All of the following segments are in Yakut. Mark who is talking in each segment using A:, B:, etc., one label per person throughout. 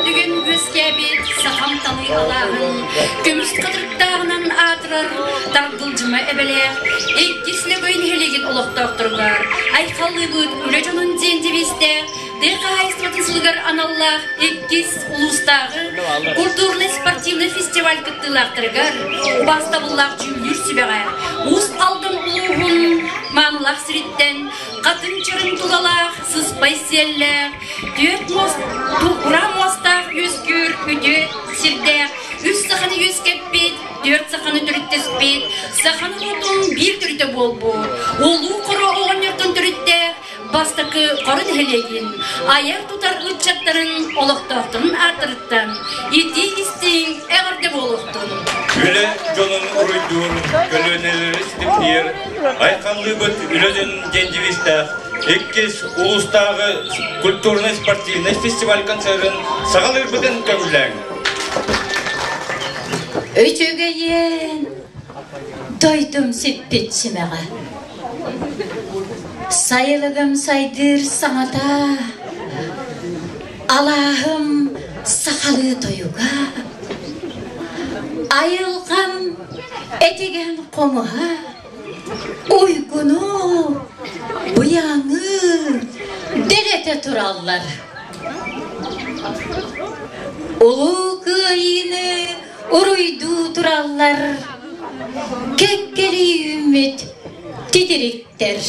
A: Үрдүгүн үөскээбит сахам талыы алааһын көмүс хатырыктааҕынан аатырар Таргылдьыма эбэлээх иккис Лөгөй нэһилиэгин олохтоохторугар айхаллыыбыт үлэ дьонун диэн девизтээх тыа хаһаайыстыбатын сылыгар аналлаах иккис улуустааҕы культурнай-спортивнай фестиваль кыттыылаахтарыгар убаастабыллаах дьүүллүүр сүбэҕэ Уус Алдан улууһун маанылаах сириттэн хатыҥ чарын тулалаах сыспай сиэллээх, түөрт муос, ураа муостаах үөскүүр үтүө сирдээх, үс саханы үөскэппит, түөрт саханы төрүттэспит, саха норуотун биир төрүтэ буолбут, Улуу Хоро оҕонньортон төрүттээх бастакы Хоро нэһилиэгин айар-тутар ыччаттарын олохтоохторун ааттарыттан итии-истиҥ эҕэрдэ буолуохтун!
B: Үлэ дьонун уруйдуур, көлүөнэлэри ситимниир, айхаллыыбыт үлэ дьонун диэн девизтээх иккис улуустааҕы культурнай-спортивнай фестиваль концерын саҕалыырбытын көҥүллээҥ.
C: Үчүгэйиэн дойдум сиппит симэҕэ. Сайылыгым сайдыыр саҥата, алааһым сахалыы тойуга, айылҕам этигэн хомуһа Уйгуну, быйаҥы дэлэтэ тураллар. Улуу Кыайыыны уруйдуу тураллар кэккэлии үүммүт титириктэр.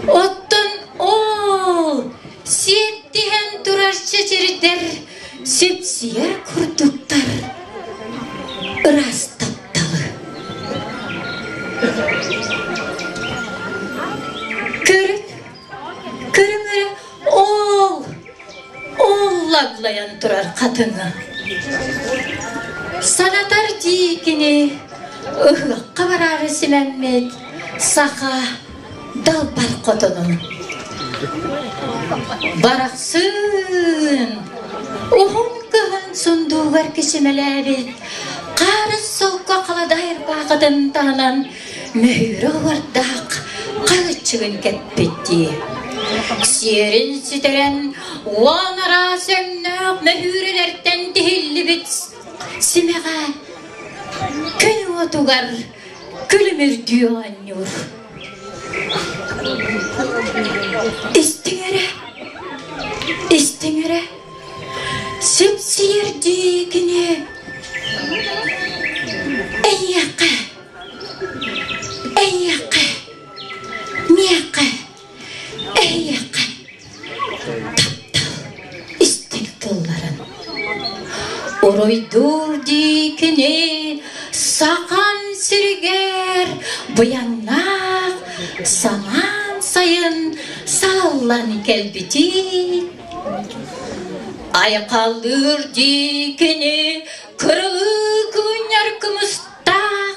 C: Оттон ол сиэттиһэн турар чэчирдэр сипсийэр курдуктар ыраас тапталы. Көрүҥ, көрүҥ эрэ, ол, ол лаглайан турар хатыҥы. Санатар дии кини ыһыахха бараары симэммит саха далбар хотонун. Барахсыын уһун кыһын сундуугар кичимэлээбит хаарыс солко халадай ырбаахытын таһынан мөһүүрэ уордаах хаһыччыгын кэппит дии. Сиэрин сүтэрэн уон араас өҥнөөх мөһүүрэлэртэн тиһиллибит симэҕэ күн уотугар күлүмүрдүү оонньуур. Истиҥ эрэ, истиҥ эрэ, сипсийэрдии кини эйиэхэ, эйиэхэ, миэхэ, эйиэхэ таптал истиҥ тылларын Уруйдуур дии кини сахан сиригэр быйаҥнаах самаан сайын салаллан кэлбитин айхаллыыр дии кини кырылыы кыынньар кымыстаах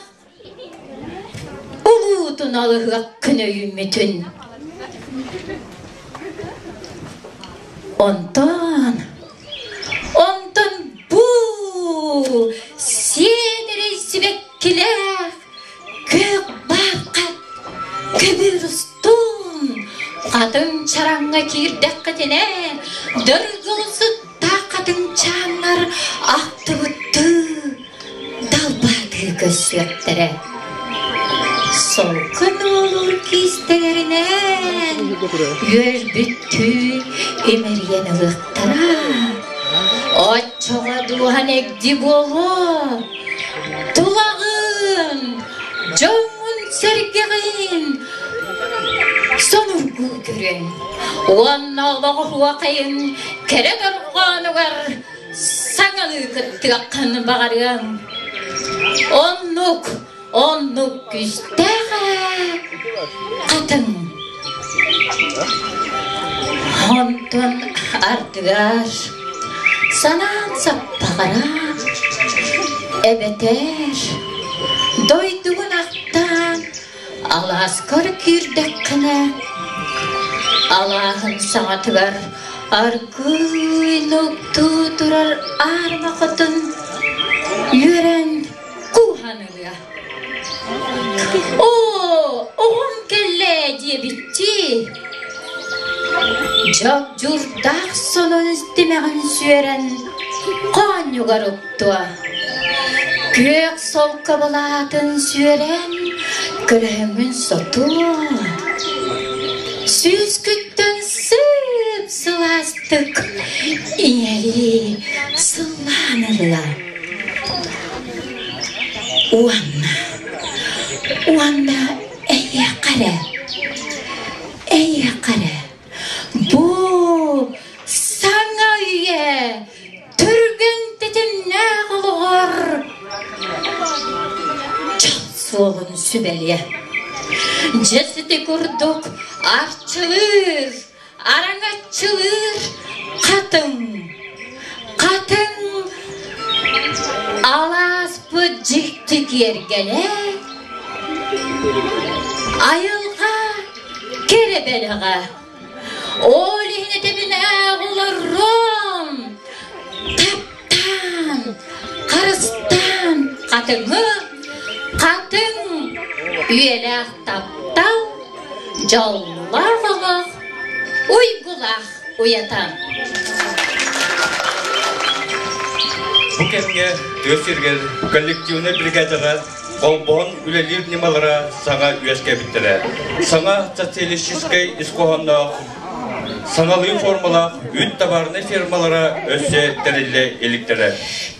C: Улуутун алыһыаххын өйүммүтүн. Онтон, онтон бу сиэдэрэй сибэккилээх күөх бааххат көбүөр устун хатыҥ чараҥҥа киирдэххитинэ дыргыл сыттаах хатыҥчааннар ахтыбыттыы далбаатыы көрсүөхтэрэ. Солко нуолур киистэлэринэн үөрбүттүү имэрийэн ылыахтара. Оччоҕо дууһан эгди буолуо. Тулаҕын, дьоҥҥун-сэргэҕин сонургуу көрөн уонна олоҕу оһуохайын кэрэ дорҕоонугар саҥалыы кыттыаххын баҕарыаҥ. Оннук, оннук күүстээх ээ, хатыҥ. Онтон ардыгар санаан саппаҕыраан, эбэтэр дойдугун ахтаан Алааскар киирдэххинэ, алааһын саҥатыгар аргыый нуктуу турар аарыма хотун үөрэн кууһан ылыа. Оо, оҕом кэллэ диэбиттии. Дьогдьуурдаах сонун тимэҕин сүөрэн хоонньугар уктуо. Күөх солко былаатын сүөрэн көлөһөҥҥүн сотуо. Сүүскүттэн сып-сылаастык ийэлии сыллаан ылла. Уонна, уонна эйиэхэ эрэ, эйиэхэ эрэ бу саҥа үйэ түргэн тэтимнээх олоҕор дьол суоҕун сүбэлиэ. Дьэ сити курдук арчылыыр, араҥаччылыыр хатыҥ, хатыҥ алааспыт дьикти киэргэлэ, айылҕа кэрэ бэлэҕэ. Ол иһин этэбин ээ олорром, таптаан, харыстаан хатыҥы, хатыҥ үйэлээх таптал, дьоллоох олох, уйгулаах уйата.
B: Бу кэмҥэ тыа сиригэр коллективнай бригадаҕа холбоон үлэлиир ньымалара саҥа үөскээбиттэрэ. Саҥа социалистическай ис хоһоонноох, саҥалыы формалаах үүт табаарынай фермалара өссө тэриллэ иликтэрэ.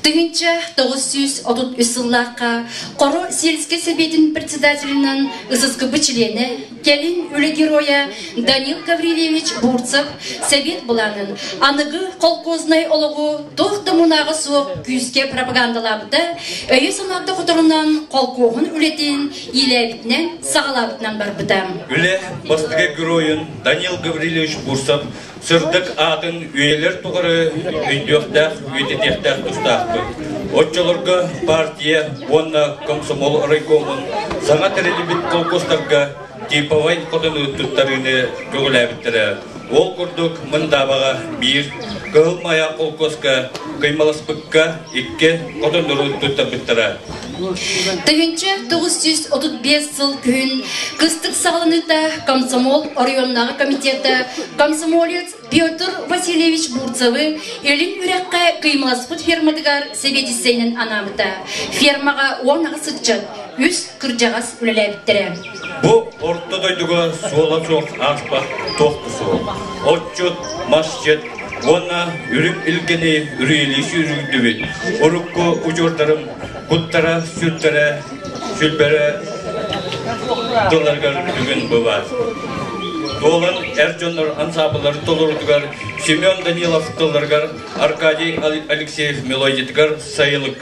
A: 1933 сыллаахха Хоро сельскэй сэбиэтин председателинэн ССКБ чилиэнэ, кэлин үлэ геройа Данил Гаврильевич Бурцев сэбиэт былаанын аныгы холкуознай олоҕу туох да мунааҕа суох күүскэ пропагандалаабыта, өйө-санаата хоторунан холкуоһун үлэтин иилээбитинэн, саҕалаабытынан барбыта.
B: Үлэ бастакы геройун Данил Гаврильевич Бурцев сырдык аатын үйэлэр тухары өйдүөхтээх, үйэтитиэхтээх тустаахпыт. Оччолорго партия уонна комсомол райкомун саҥа тэриллибит холкуостарга типовай хотону туттарыыны көҕүлээбиттэрэ. Ол курдук Мындаабаҕа биир, Кыһыл Майа холкуоска Кыймаласпыкка икки хотоннору туттарбыттара.
A: 1935 сыл күһүн кыстык саҕаланыыта комсомол оройуоннааҕы комитета комсомолец Петр Васильевич Бурцевы Илин үрэххэ Кыймаласпыт ферматыгар сэбиэдиссэйинэн анаабыта. Фермаҕа 18 ыччат, үс кырдьаҕас үлэлээбиттэрэ.
B: Бу орто дойдуга суола суох ааспат туох да суох. Отчут, масчыт уонна үрүҥ илгэни үрүйэлии сүүрүрдүбүт. Урукку удьуордарым куттара, сүрдэрэ, сүлбэрэ тылларыгар бүгүн бу баар. Дуолан эр дьоннор ансаамбылларын толорутугар Семен Данилов тылларыгар Аркадий Алексеев мелодиятыгар сайылык.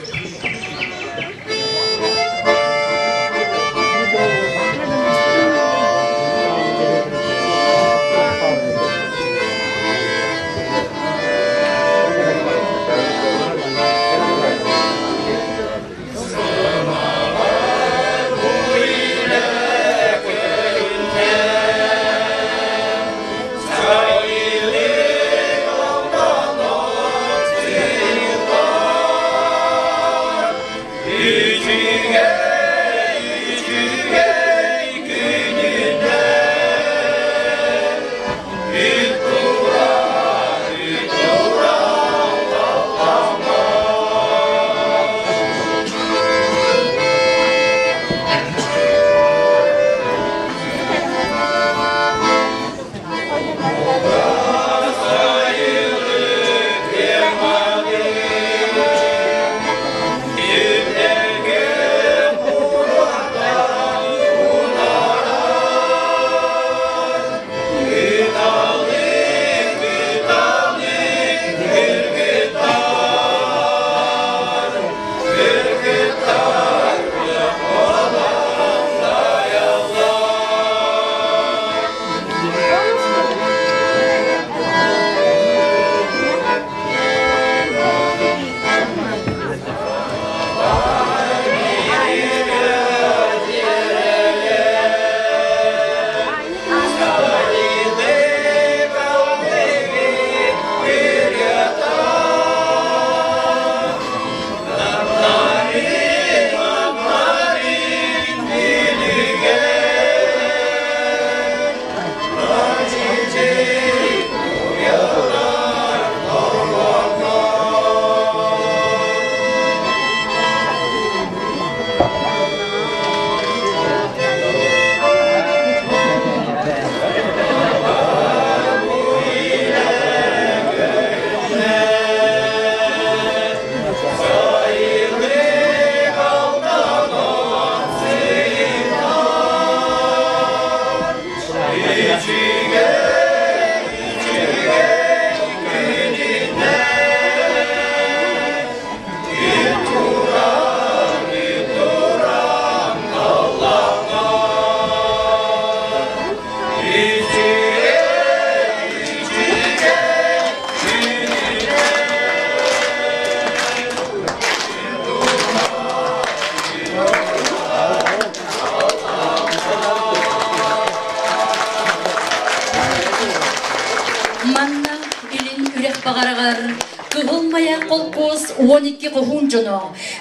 A: 12 хоһуун дьоно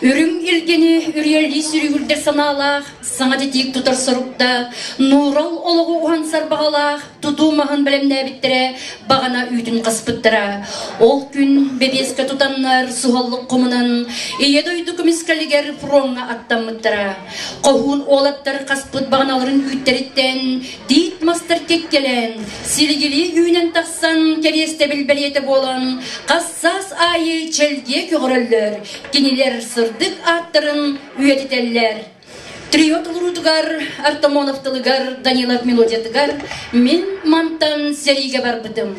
A: үрүҥ илгэни үрүйэлии сүрүгүрдэр санаалаах саҥа титиик тутар соруктаах нуурал олоҕу уһансар баҕалаах тутуу маһын бэлэмнээбиттэрэ, баҕана үүтүн хаспыттара. Ол күн бэбиэскэ тутаннар суһаллык хомунан Ийэ дойду көмүскэлигэр фроҥҥа аттаммыттара. Хоһуун уолаттар хаспыт баҕаналарын үүттэриттэн тиит мастар кэккэлээн, силигилии үүнэн тахсан кэриэстэбил бэлиэтэ буолан, хас саас аайы чэлгиэ көҕөрөллөр, кинилэр сырдык ааттарын үйэтитэллэр. Трио толоруутугар Артамонов тылыгар, Данилов мелодиятыгар «Мин мантан сэриигэ барбытым».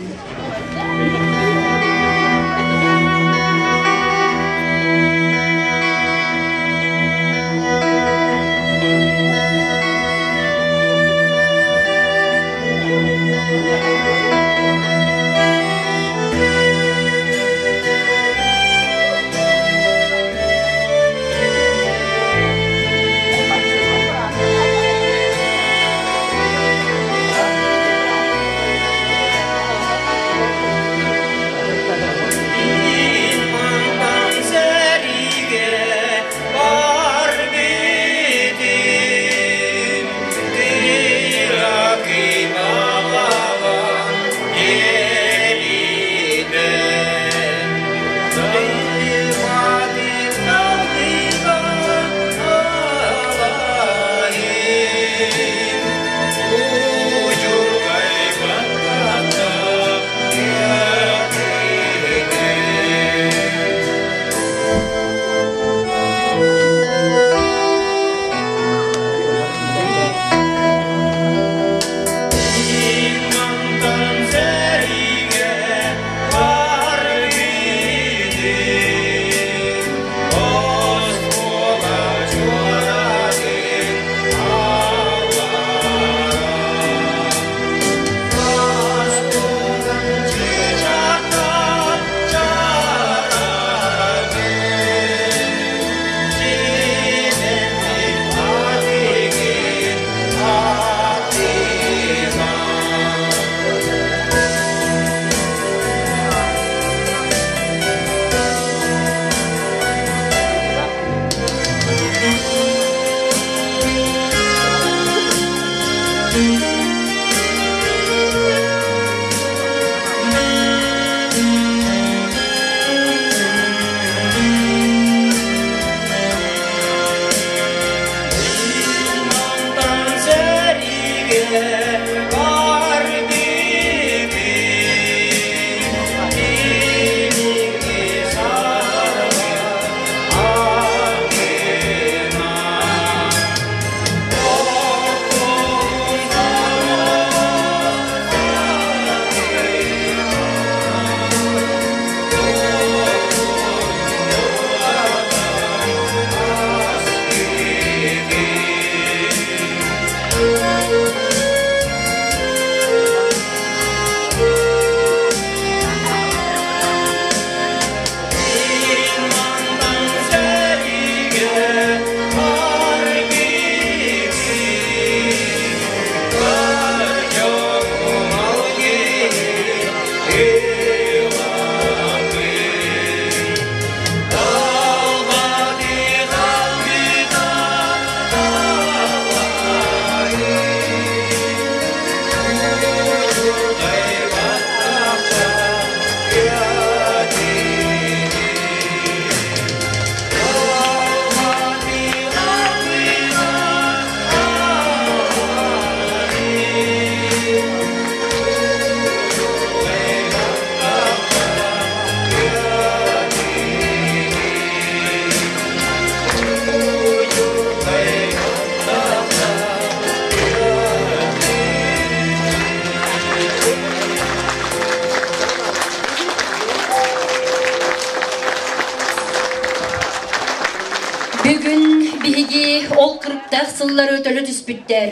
A: Бүгүн биһиги ол кырыктаах сыллары төлө түспүттэр.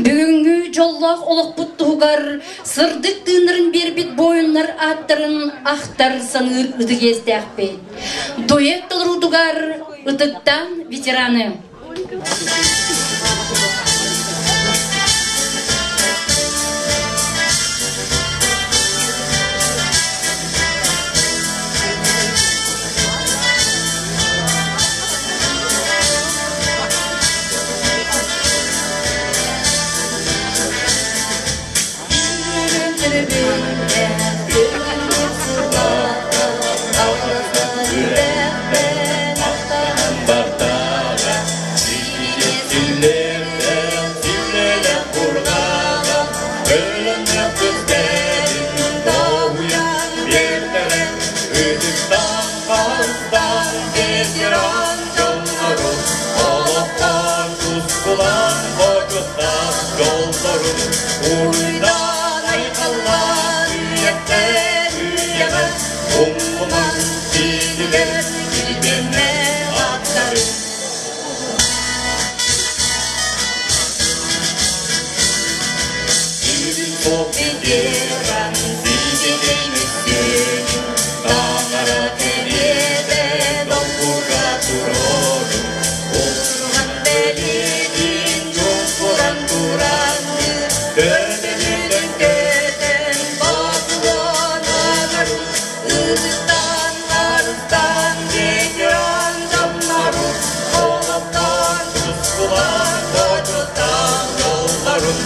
A: Бүгүҥҥү дьоллоох олохпут туһугар сырдык тыыннарын биэрбит буойуннар ааттарын ахтар саныыр ытык иэстээхпит. Дуэт толоруутугар ытыктаан ветераны.
D: Ветеран, Таҥара кэриэтэ долгуга турорун, Урган бэлиэтин чуҥкуран туранныр, Көрдөнүтэн көтөн батылан агарун, Ытыктан харыстан ветеран дьоннорун, Олохтон тускулан бочуоттаах дьоллорун,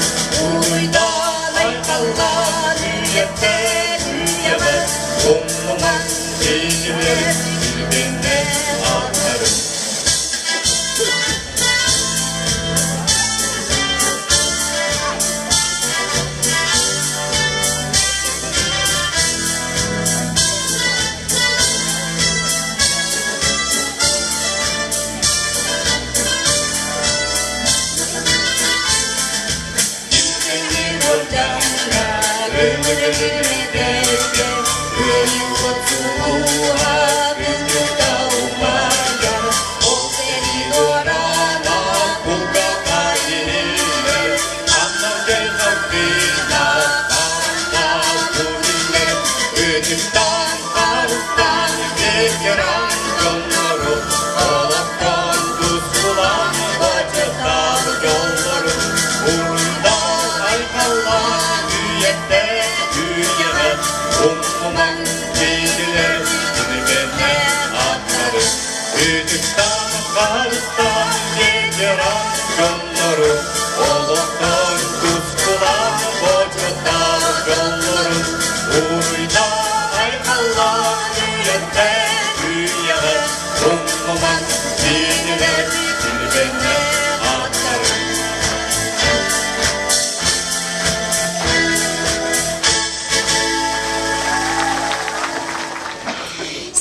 D: Уруйдаан айхаллаан үйэттэн үйэҕэ, Умнумаҥ кинилэр илбиннээх ааттарын.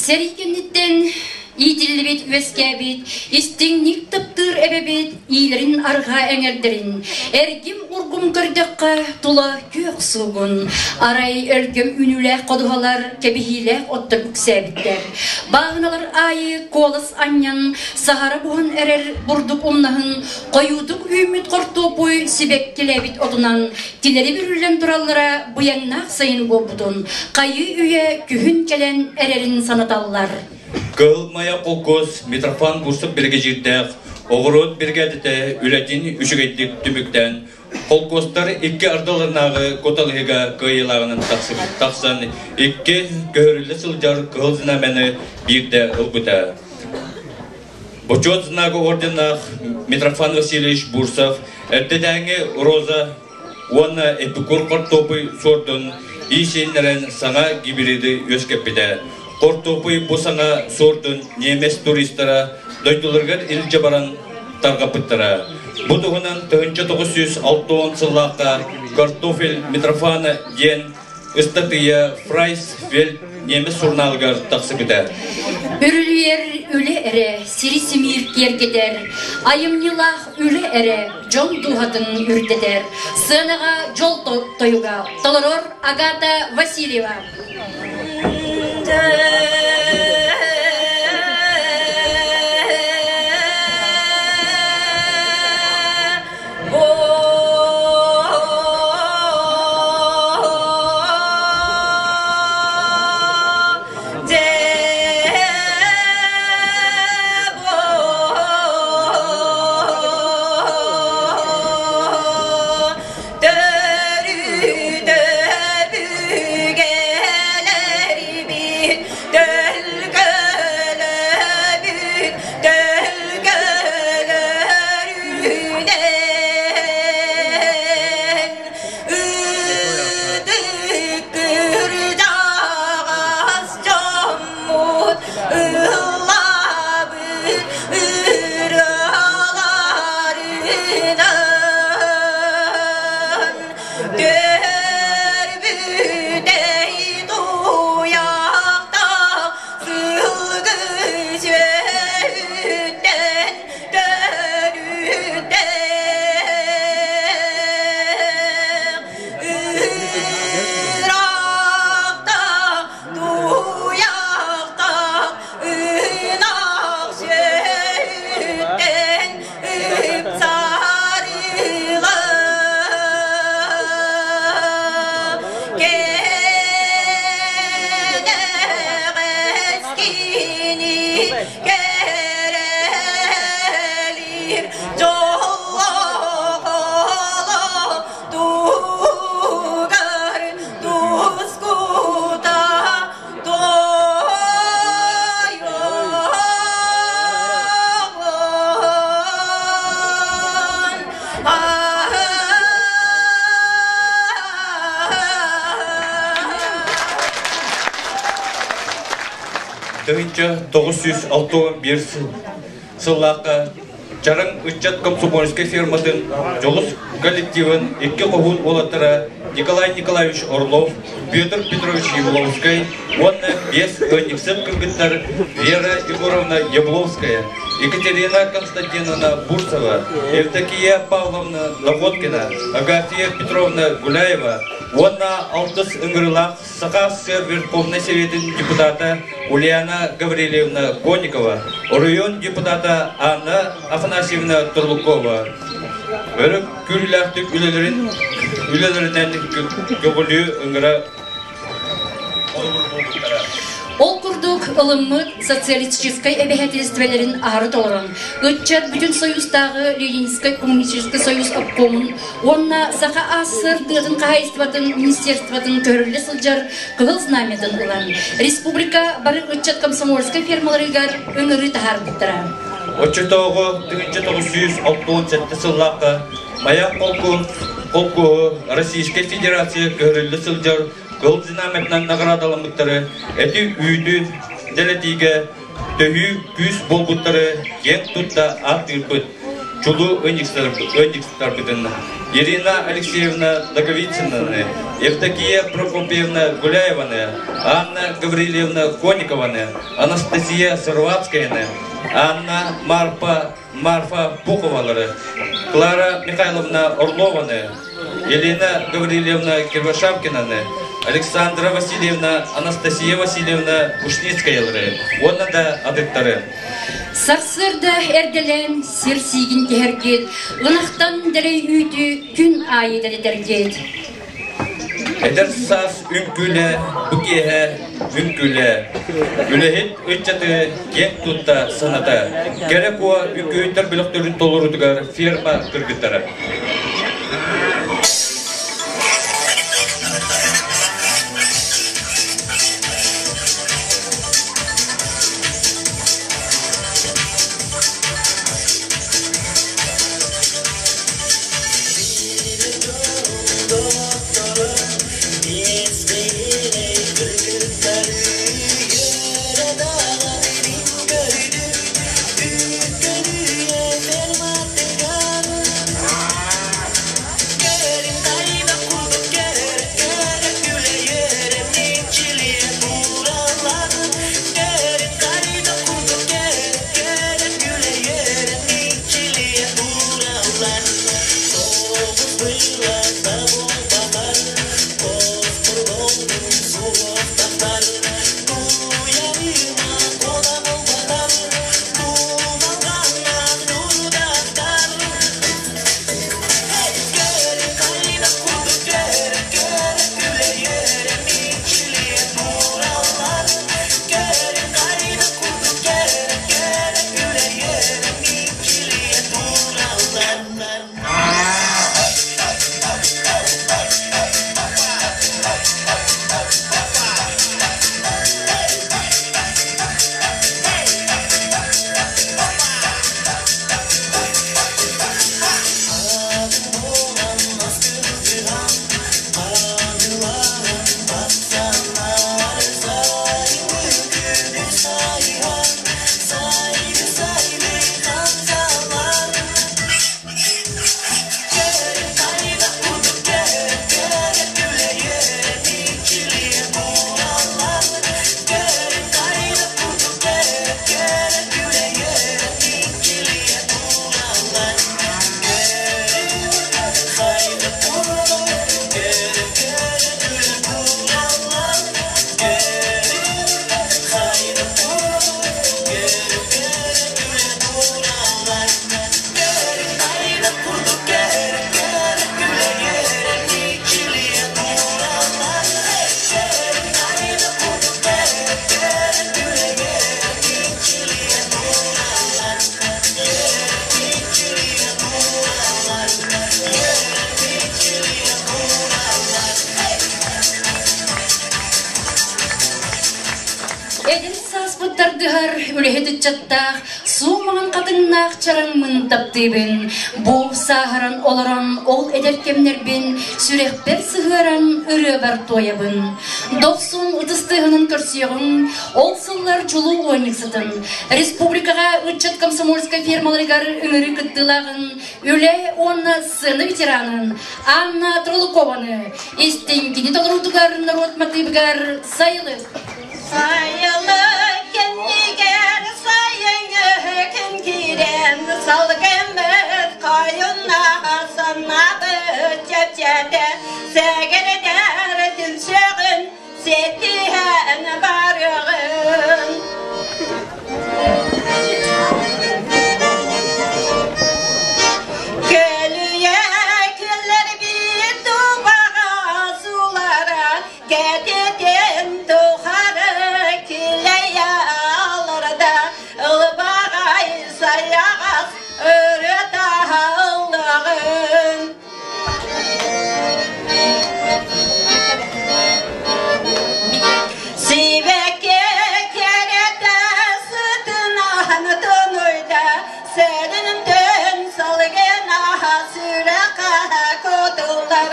A: Сэрии кэнниттэн иитиллибит үөскээбит, истиҥник таптыыр эбэбит иилэрин арҕаа эҥэрдэрин эргим-ургум көрдөххө тула күөх суугун, арай өлгөм үүнүүлээх ходуһалар кэбиһиилээх оттор үксээбиттэр. Бааһыналар аайы куолас анньан, саһара буһан эрэр бурдук умнаһын хойуутук үүммүт хортуоппуй сибэккилээбит отунан тилэри бүрүллэн тураллара быйаҥнаах сайын буолбутун, хайыы-үйэ күһүн кэлэн эрэрин санаталлар.
B: Кыһыл Мая холкуос Митрофан Бурцев биригэдьиирдээх оҕуруот биригээдэтэ үлэтин үчүгэйдик түмүктээн, холкуостар икки ардыларынааҕы куталыһыга кыайыылааҕынан тахсыбыт тахсан икки көһөрүллэ сылдьар Кыһыл Знамяны биирдэ ылбыта. Бочуот знага орденнаах Митрофан Васильевич Бурцев эрдэтээҥи Роза уонна Эпикур хортуопуй суордун иисииннэрэн саҥа гибриды үөскэппитэ. Хортуопуй бу саҥа суордун немец туристара дойдуларыгар илдьэ баран тарҕаппыттара. Бу туһунан 1960 сыллаахха «Картофель Митрофана» диэн ыстатыйа Фрайсфельд немец сурунаалыгар тахсыбыта.
A: Үрүлүйэр үлэ эрэ сири симиир киэргэтэр, айымньылаах үлэ эрэ дьон дууһатын үрдэтэр. Сыанаҕа дьол тойуга толорор Агата Васильева.
D: Төрүт.
B: 1961 сыллаахха Чараҥ ыччат комсомольскай ферматын дьоҕус коллективын икки хоһуун уолаттара Николай Николаевич Орлов, Петр Петрович Ябловскай уонна биэс ыанньыксыт кыргыттар Вера Егоровна Ябловская, Екатерина Константиновна Бурцева, Евдокия Павловна Находкина, Агафья Петровна Гуляева уонна алтыс ыҥырыылаах Саха СССР Верховнай Советын депутата Ульяна Гаврильевна Конникова, оройуон депутата Анна Афанасьевна Турлукова өрө күүрүүлээхтик үлэлэрин үлэлэринэн көҕүлүү ыҥыра
A: Ол курдук ылыммыт социалистическай эбэһээтилистибэлэрин аһары толорон, ыччат бүтүн Союзтааҕы Ленинскэй коммунистическай союз обкомун уонна Саха АССР тыатын хаһаайыстыбатын министерствотын көһөрүллэ сылдьар Кыһыл Знамятын ылан, республика бары ыччат комсомольскай фермаларыгар ыҥырыы таһаарбыттара.
B: Оччотооҕу 1967 сыллаахха Маяк холкуоһу Российскай Федерация көһөрүллэ сылдьар Кыһыл Знамятынан наҕараадаламмыттары эти-үүтү дэлэтиигэ төһүү күүс буолбуттары киэн тутта ааттыырбыт чулуу ыанньыксыттарбытын Ирина Алексеевна Ноговицынаны, Евдокия Прокопьевна Гуляеваны, Анна Гаврильевна Коникованы, Анастасия Сорватскаяны, Анна Марпа Марфа Пуховалары, Клара Михайловна Орлованы, Елена Гаврильевна Кривошапкинаны, Александра Васильевна, Анастасия Васильевна Ушницкаялары уонна да атыттары.
A: Сарсыарда эрдэлээн сир сиигин түһэргит, ынахтан дэлэй үүтү күн аайы дэлэтэргит.
B: Эдэр саас үҥкүүлэ, бу киэһэ үҥкүүлэ. Үлэһит ыччаты киэн тутта саната. Кэрэ куо үҥкүүһүттэр бөлөхтөрүн толоруутугар ферма кыргыттара.
A: Эдэр сааспыт тардыһар үлэһит ыччаттаах. Суумаҕын хатыҥнаах чараҥмын таптыыбын, бу сааһыран олорон ол эдэр кэмнэрбин сүрэхпэр сыһыаран ырыабар туойабын. Дохсун ытыс тыаһынан көрсүөҕүҥ, ол сыллар чулуу ыанньыксытын, республикаҕа ыччат комсомольскай фермаларыгар ыҥырыы кыттыылааҕын, үлэ уонна сцена ветеранын Анна Тролукованы истиҥ кини толоруутугар норуот матыыбыгар сайылык.
E: Сайылык кэннигэр сайыҥҥы күн киирэн салгыммыт хойуннаах санаабыт чэпчээтэ сэгэрдэр түмсүөҕүн ситиһэн барыаҕын. Көлүйэ күллэрбит тубаҕа суулара Кэтитин тухары килэйэ аларда ылбаҕай сайаҕас өрө таһыллаҕын. Сибэкки кэрэтэ сытынаһан тонуйда, сэринтэн салгынаһа сүрэххэ кутуллар.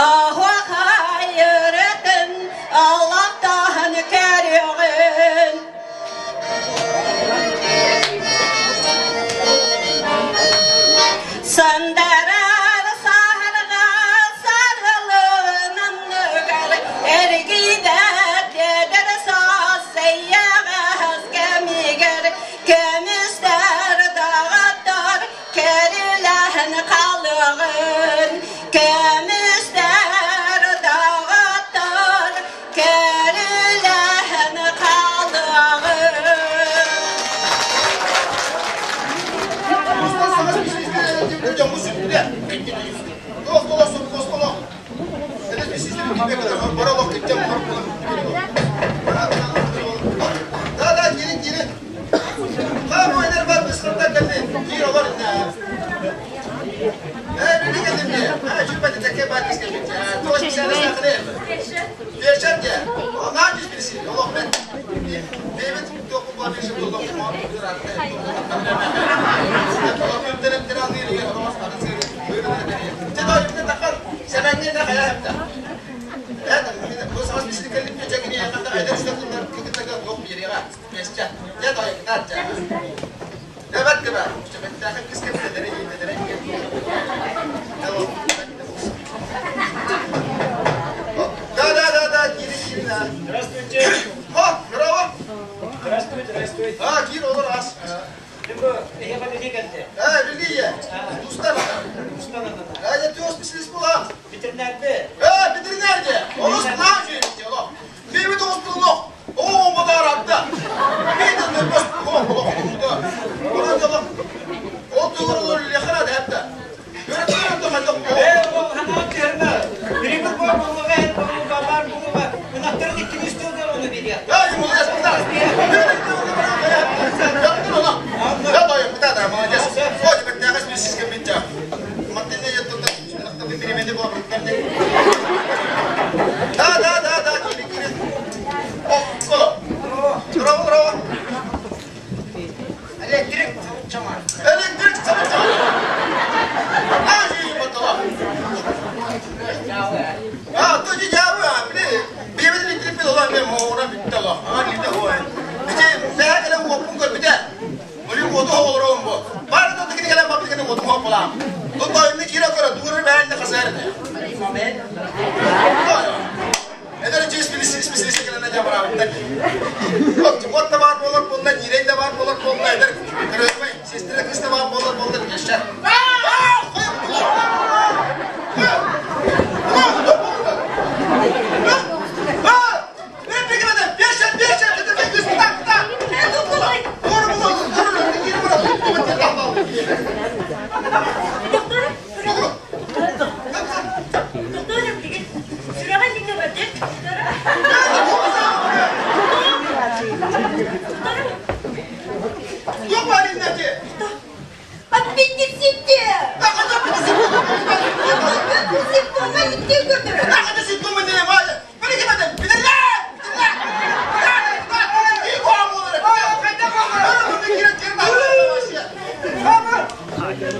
E: Оһуохай ырытын олохтоһон көрүөҕүн. Сандарар саһарга сарылын анныгар эргийбэт эдэр саас эйэҕэс кэмигэр көмүстэр даҕаттар Кэрилэһэн хаалыаҕын, көмүстэр даҕаттар, кэрилэһэн хаалыаҕын.
F: Да, да, киирин, киирин.
G: Здравствуйте. Здравствуйте, здравствуйте.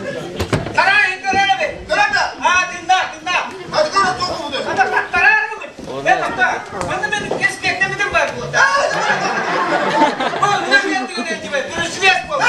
G: Тарайын көрөрөбү.
F: Көрөдө.
G: Аа, тында, тында.
F: Hadi көрө току буду.
G: Ата тарарыбы. Э, тохто. Манна мен кеспектемитим бар бу. Бу мына мен деген тебе. Свет бол.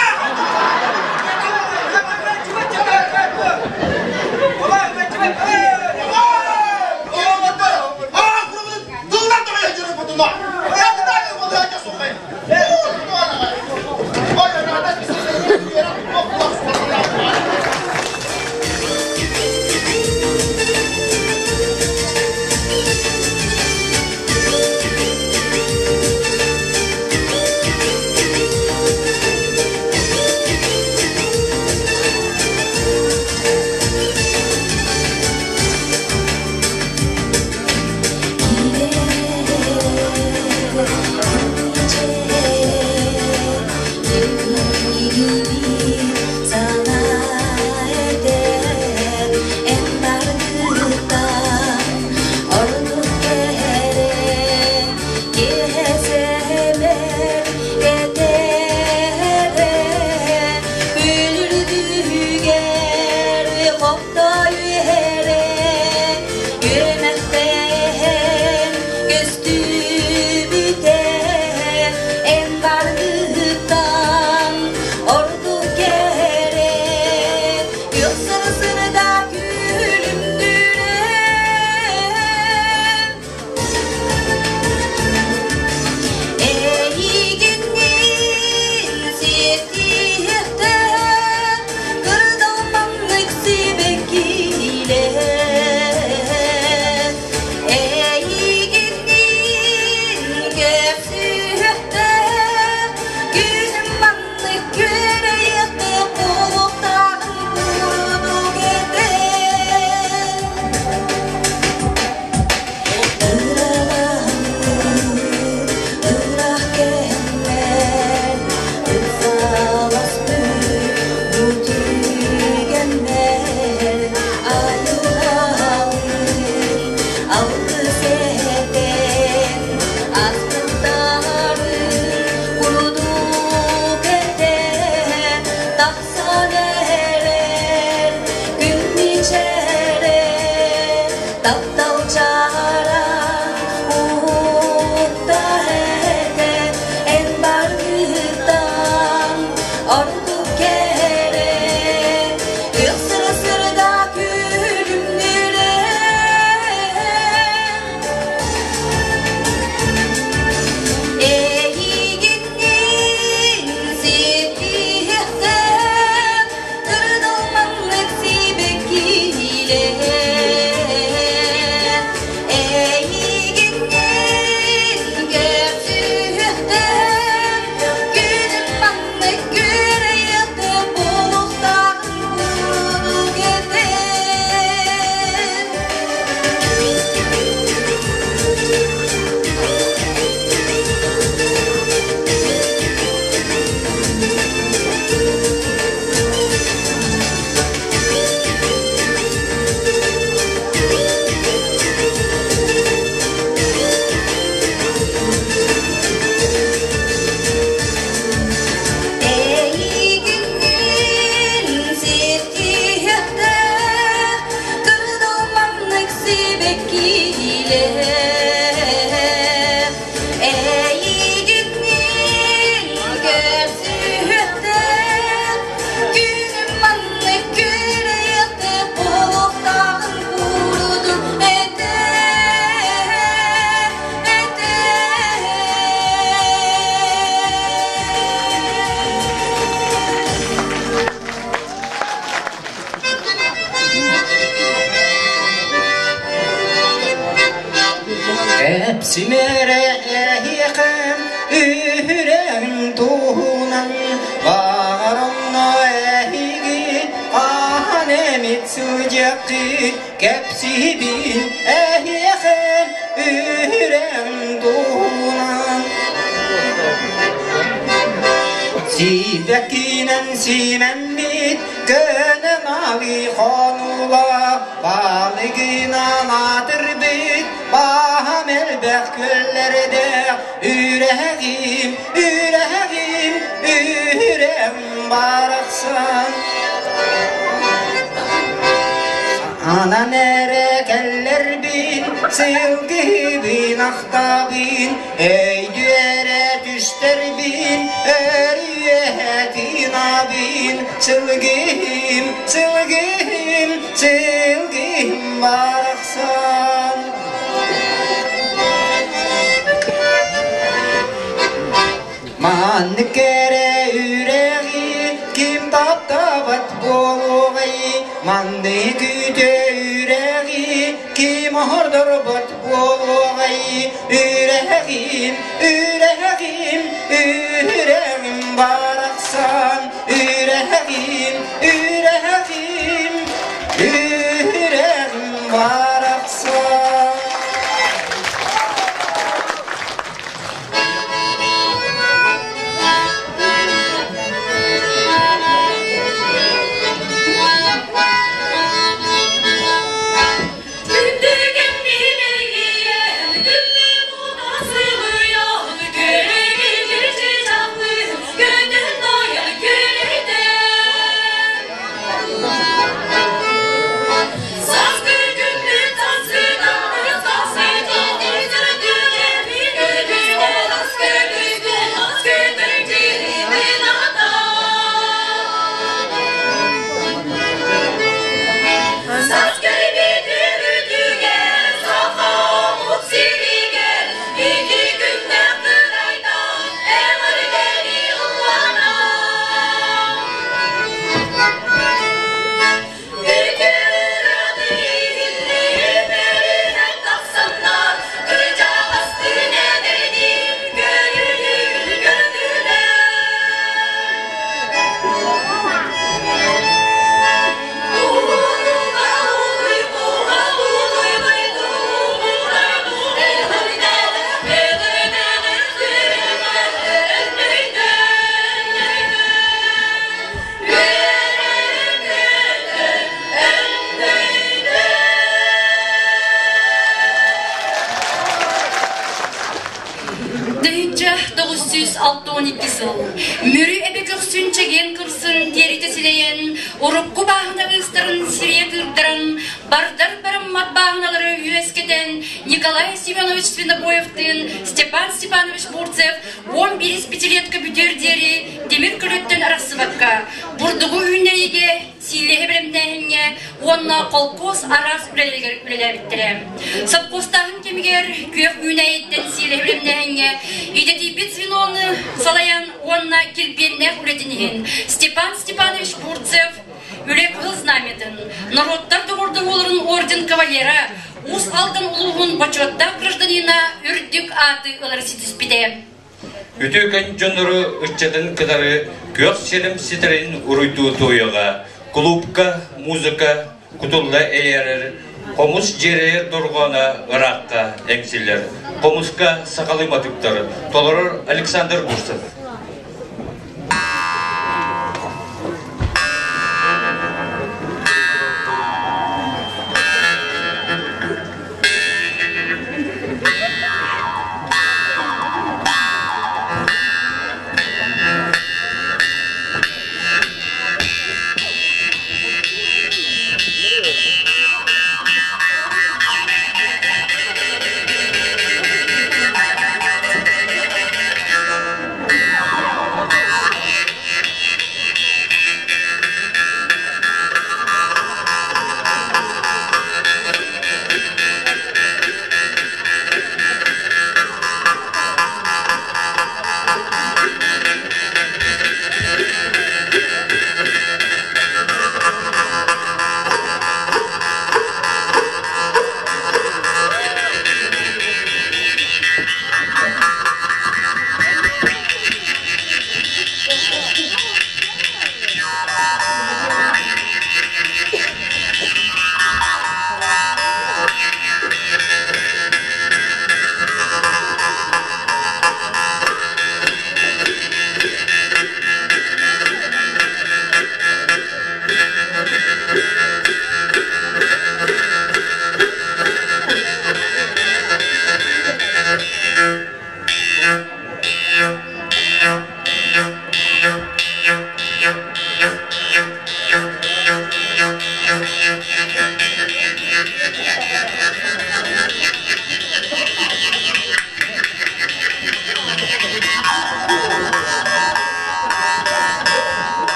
H: Кэпсимере эһиэхэм үһүрэм туһунан баҕаронно эһиги хаһан эмит сылдьыаххыт кэпсиһибин эһиэхэм үһүрэм туһунан Сиибэккинэн сиимэммит көнө мали хонула балыгынан атырбыт баһам элбэх күллэрдэ үрэҕим үрэҕим үрэм барахсан. Ханан эрэ кэллэрбин, сылгыһыбын ахтабын, өйдүөрэ түстэрбин, өрүөһэ тыынабын, сылгыһым, сылгыһым, сылгыһым барахсан. Маннык эрэ үрэҕи ким таптаабат буолуоҕай, маннык үтүө үрэҕи ким оһордорбот буолуоҕай, үрэҕим, үрэҕим, үрэҕим барахсан, үрэҕим, үрэҕим, үрэҕим барахсан.
A: Тыһыынча 962 сыл Мүрү эбэ көхсүн чэгиэн кырсын тиэритэ силэйэн, урукку бааһына быыстарын сирийэ тыырдаран, бардар барыммат бааһыналары үөскэтэн Николай Семенович Свинобоевтыын Степан Степанович Бурцев 11 пятилетка бүтүөр диэри тимир көлөттөн арахсыбакка, бурдугу үүннэриигэ сиилэһи бэлэмнээһиҥҥэ уонна холкуос араас үлэлэригэр үлэлээбиттэрэ. Сопхуостааһын кэмигэр күөх үүнээйиттэн сиилэһи бэлэмнээһиҥҥэ идэтийбит звенону салайан уонна килбиэннээх үлэтин иһин Степан Степанович Бурцев Үлэ Кыһыл Знамятын, норуоттар доҕордоһууларын орден кавалера, Уус Алдан улууһун бочуоттаах гражданина үрдүк ааты ылары ситиспитэ.
B: Үтүөкэн дьоннору ыччатын кытары күөх сирим ситэрин уруйдуу туойуоҕа, кулуупка музыка кутулла эйээрэр, хомус дьиэрэйэр дорҕооно ыраахха эҥсиллэр. Хомуска сахалыы матыктар толорор Александр Бурцев.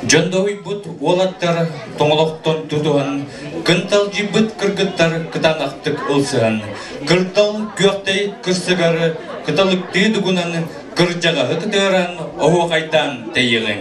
B: Дьондоһуйбут уолаттар тоҥолохтон тутуһан, кынталдьыйбыт кыргыттар кытаанахтык ылсыһан, кырдал күөхтэй кырсыгар кыталыктыы дугунан кырдьаҕаһы кытыаран оһуохайдаан тэйиэҕиҥ.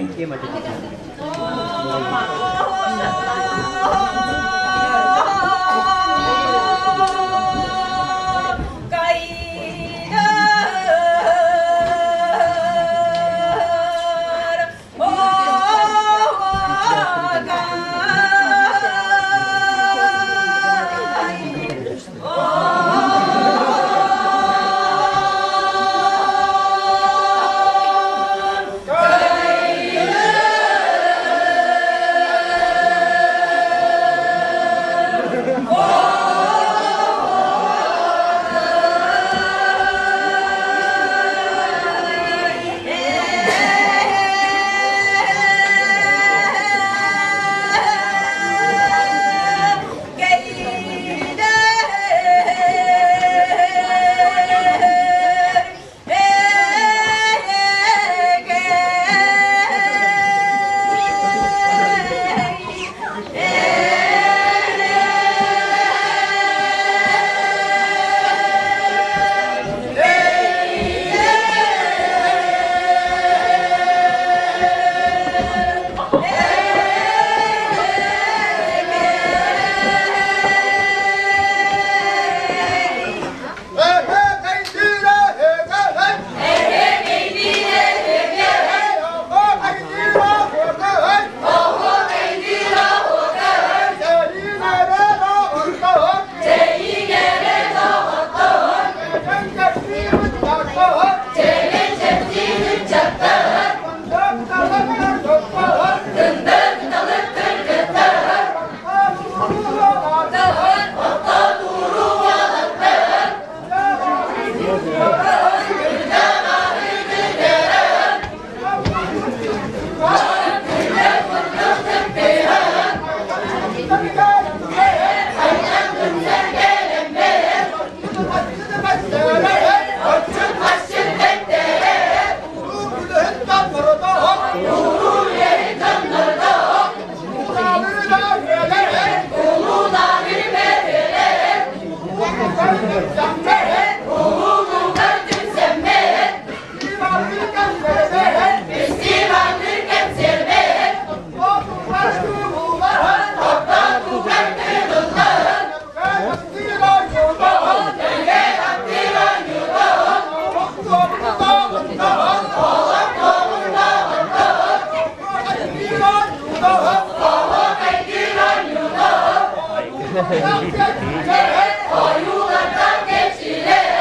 D: Ойуулартан кэччилэр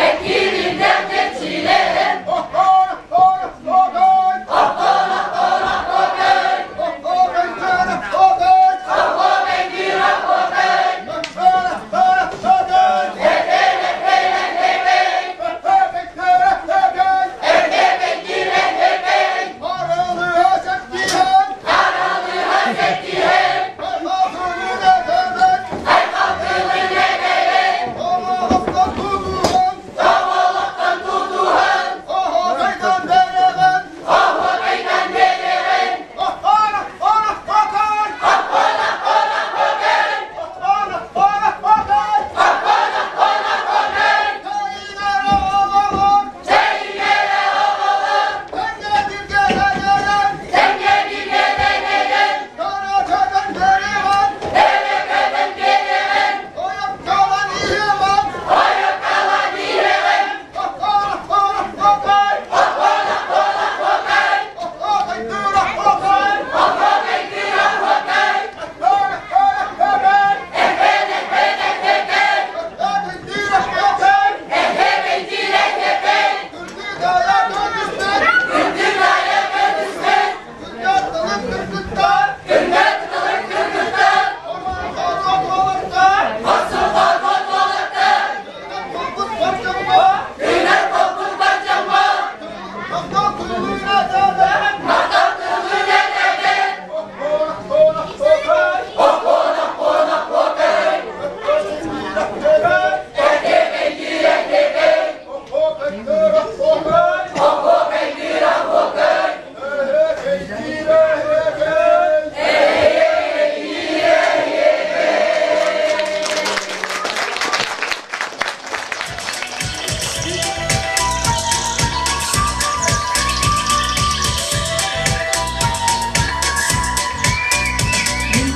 D: Эккиринден кэччилэр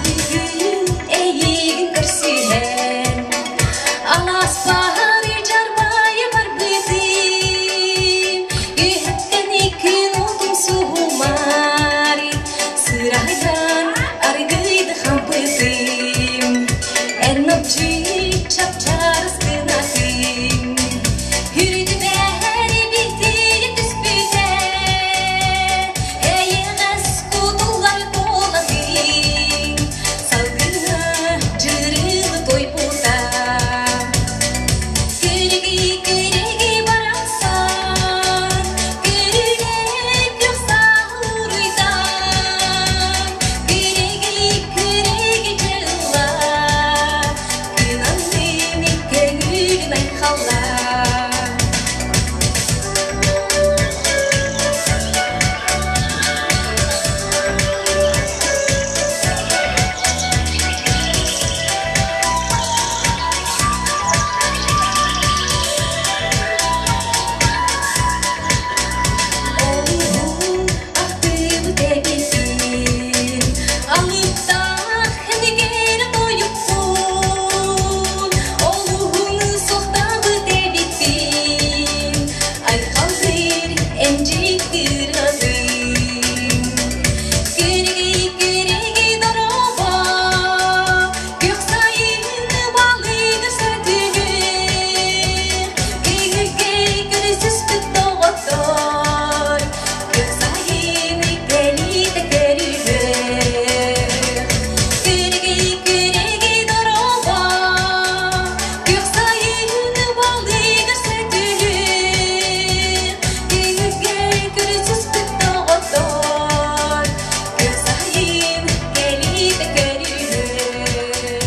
D: Бүгүн эйигин көрсүһэн, алааспар дьарбайа барбытым. Үһэттэн иккин утум суһумар, сыраһыйан аргыйды хампытым. Эн мэлдьи чап-чарыс гынатым, үрдүбэр битири түспүтэ. Эйэҕэс кутуллар куолаһыҥ, салгына дьырылы тойбута. Күрүгү-күрүгү барахсан, күрүлэ күөх саһыл уруйдан, күрүгү-күрүгү дьылла, күн аннын көҥүлүн айхалла. Олуһун ахтыбыт эбиппин, алыптаах энигэр тойукпун. Олуһун суохтаабыт эбиппин, айхаллыыр эмдьик ырыатын. Күрэгэй, күрэгэй дорообо, күөх сайын балыгы сөтүлүр. Күһүгэй көрүсүспүт доҕоттор, күөх сайын кэлиитэ көрүлүөр. Күрэгэй, күрэгэй дорообо, күөх сайын балыгы сөтүлүр. Күһүгэй көрүсүспүт доҕоттор, күөх сайын кэлиитэ көрүлүөр.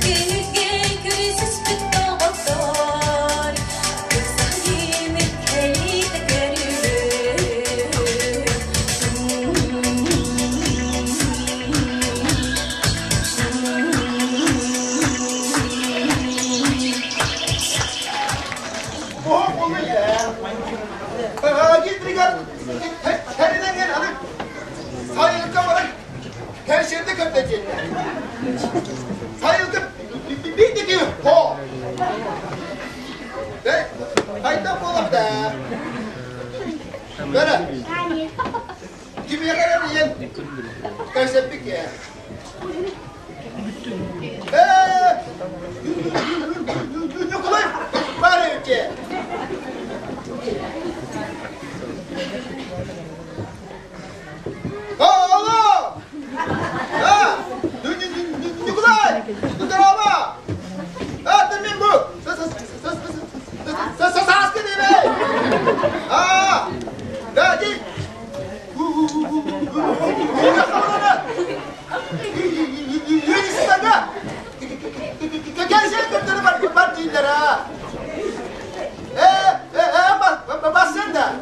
D: Күһүгэй көрүсүспүт доҕоттор, күөх сайын кэлиитэ көрүлүөр.
F: Кэсэппик ээ. Ээ, Ньукулай баар эбит Алло! А, Николай! Здорово! А, ты мен бу! Саска дебе! А, да, ди! Бар дииллэр а! Э, э, э, бассен да!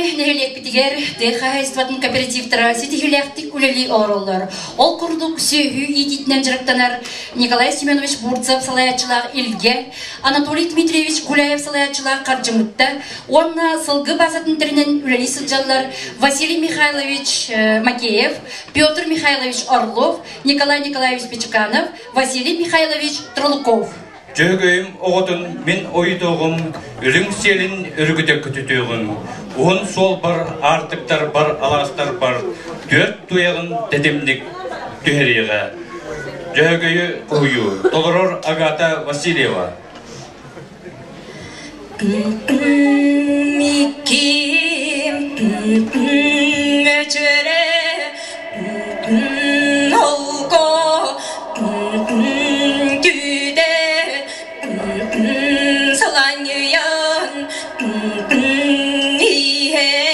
A: Нэһилиэкпитигэр тыа хаһаайыстыбатын кооперативтара ситиһиилээхтик үлэлии олороллор. Ол курдук сүөһү иитиитинэн дьарыктанар Николай Семенович Бурцев салайааччылаах Илгэ, Анатолий Дмитриевич Гуляев салайааччылаах Хардьымытта уонна сылгы базатын тэринэн үлэлии сылдьаллар Василий Михайлович Макеев, Петр Михайлович Орлов, Николай Николаевич Печеканов, Василий Михайлович Тролуков.
B: Дьөһөгөйүм оҕотун мин ойутуоҕум, үрүҥ сиэлин өрүгүтэ көтүтүөҕүм, уһун суолбар, аартыктарбар, алаастарбар түөрт туйаҕын тэтимник түһэриэҕэ. Дьөһөгөйү уһуйуу. Толорор Агата Васильева.
D: Микким мөчөрө холко күдэ саланьыйан иһэр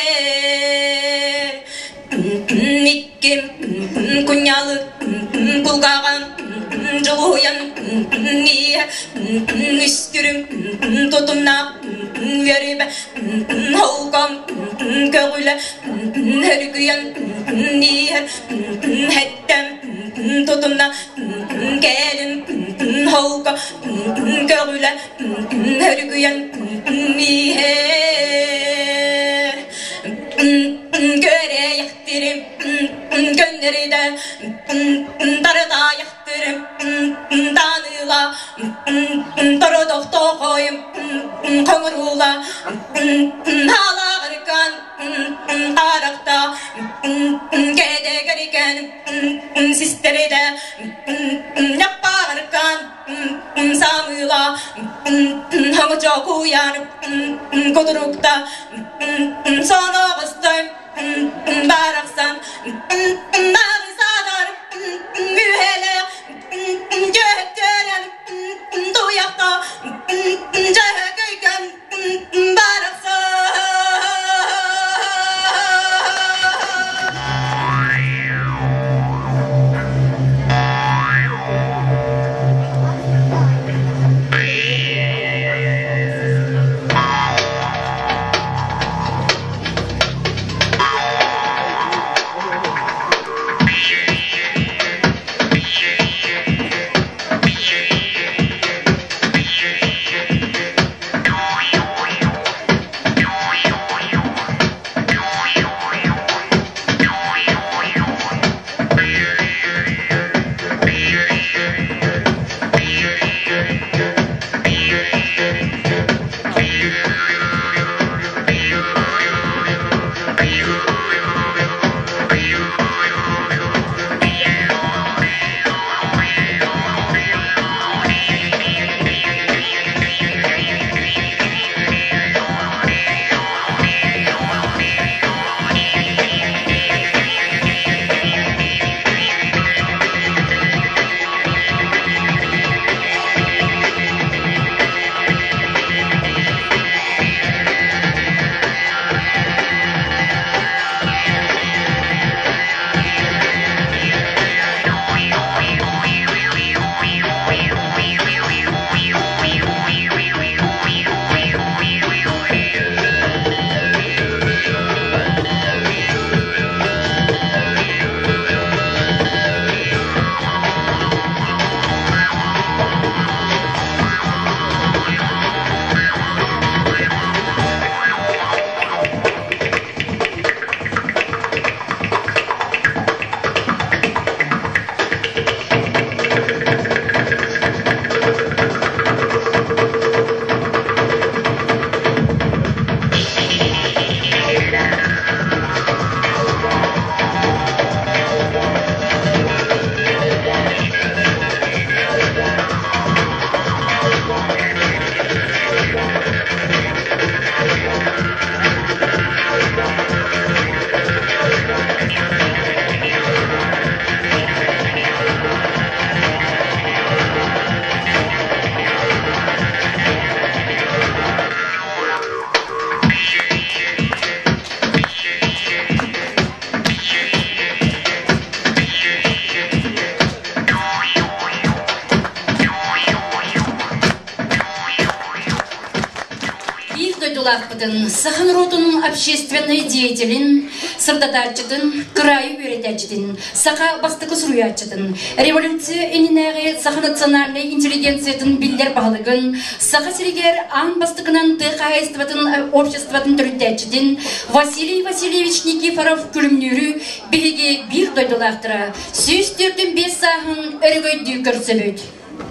D: Микким кунньалы кулгааҕын дьулуһуйан иһэ үстүрүм тутумнаах үөрүбэ холком көҕүлэ өрүкүйэн иһэр һэттэн тутумна кэлин холко көҕүлэ өрүкүйэн иһэр Көрейихтирим көннөрүдэ таратаайахтырым таныла тородохтоохойум хоҥурула хаалааҕыркан харахта кэдэгэрикэн систэридэ ньаппааркан самыла хаҥычокуйан кутурукта соноҕостой барахсан наарысадар мүһэлэ дьөһөттөрөн туйахта дьөһөгөйгөн барахсан.
A: Биир дойдулаахпытын, саха норуотун общественнай деятелин, сырдатааччытын, кыраайы үөрэтээччитин, саха бастакы суруйааччытын, революция иннинээҕи саха национальнай интеллигенциятын биллэр баһылыгын, Саха сиригэр аан бастакынан тыа хаһаайыстыбатын обществотын төрүттээччитин Василий Васильевич Никифоров Күлүмнүүрү биһиги биир дойдулаахтара 145 сааһын өрөгөйдүү көрсөбүт.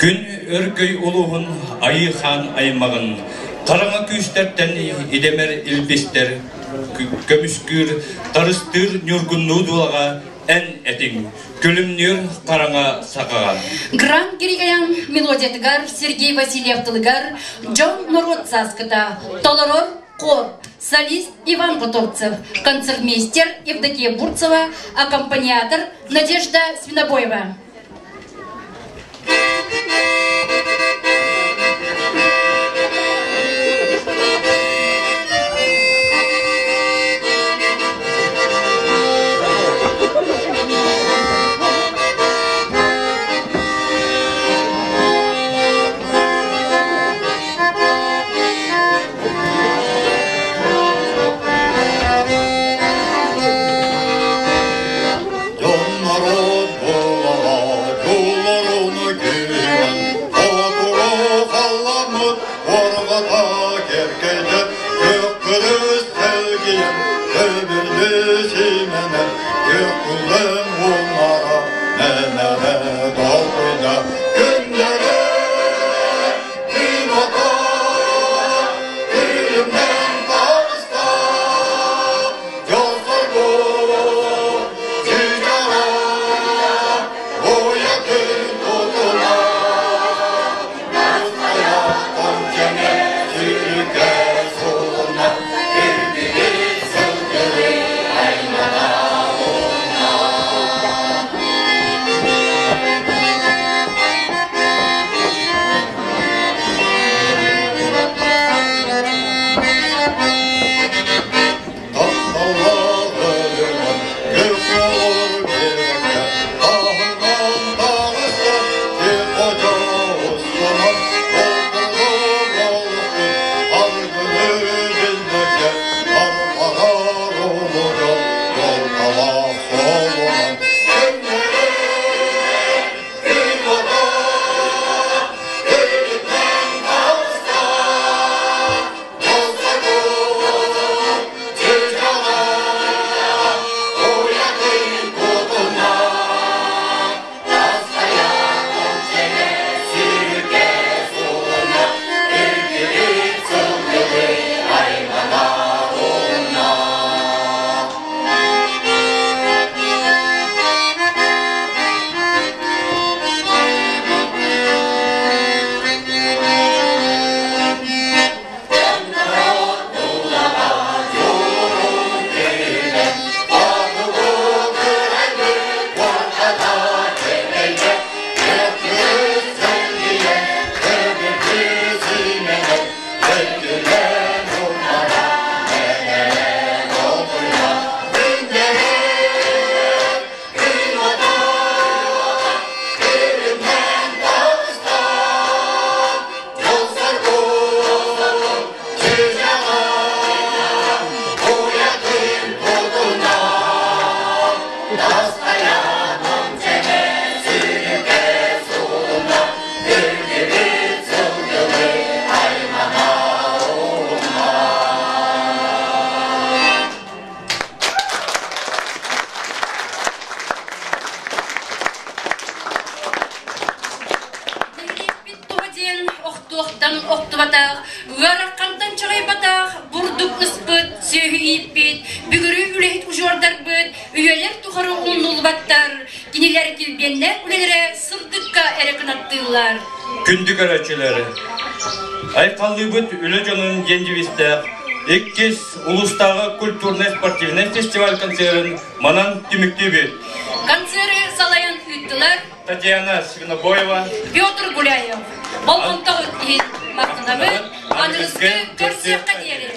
B: Күн Өркөй улууһун Айыы Хаан аймаҕын хараҥа күүстэртэн идэмэр илбистэр, көмүскүүр, харыстыыр ньургуннуу дуулаҕа эн этиҥ, күлүмнүүр хараҥа сахаҕа.
A: Грант Григорян мелодиятыгар Сергей Васильев тылыгар дьон норуот сааскыта толорор хор солист Иван Готовцев, концертмейстер Евдокия Бурцева, аккомпаниатор Надежда Свинобоева.
I: Дьон-норуот буолара дьуллуруну киирэн, хотугу халламмыт уорҕата кэркэйдэ, күөх кырыс тэлгийэн, көбүллү симэнэн, күөх куллун ууннара мэнэрэ долгуйда. Күннэрэ күн ото күлүмнэн таҕыста, Дьол-соргу чыычааҕа уйатын тутула, Астайахтан дьэҥэ сүүрүкэ сулуна, Үрдүбүт сылгылыы аймана уна. Тапталлаах өлүмэн күөх олор биэрэккэ таһынан таҕыста сир хочо устунан бултулук олукпут аргыны билбэккэ барҕарар улуу дьол дьолталаах суолунан күннэри күн ото күлүмнэн таҕыста
A: Нэһилиэкпит туһа диэн охтуохтан охтубатах, ыарахантан чаҕыйбатах, бурдук ыспыт, сүөһү ииппит, бүгүрү үлэһит удьуордарбыт үйэлэр тухары умнуллубаттар, кинилэр килбиэннээх үлэлэрэ сырдыкка эрэ кынаттыыллар.
B: Күндү көрөөччүлэр, айхаллыыбыт үлэ дьонун диэн девизтээх иккис улуустааҕы культурнай-спортивнай фестиваль концерын манан түмүктүүбүт.
A: Концеры салайан ыыттылар
B: Татьяна Свинобоева,
A: Петр Гуляев. Болҕомтоҕут иһин махтанабыт, аныгыскы көрсүөххэ диэри.